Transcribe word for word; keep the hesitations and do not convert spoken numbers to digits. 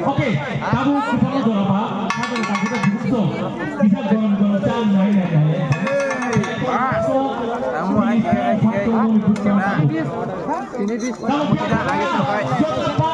Okay, tabuk kwthangno jora ba, tabuk tabuk tabuk so, kisa gorom gorom cha nai nai nai.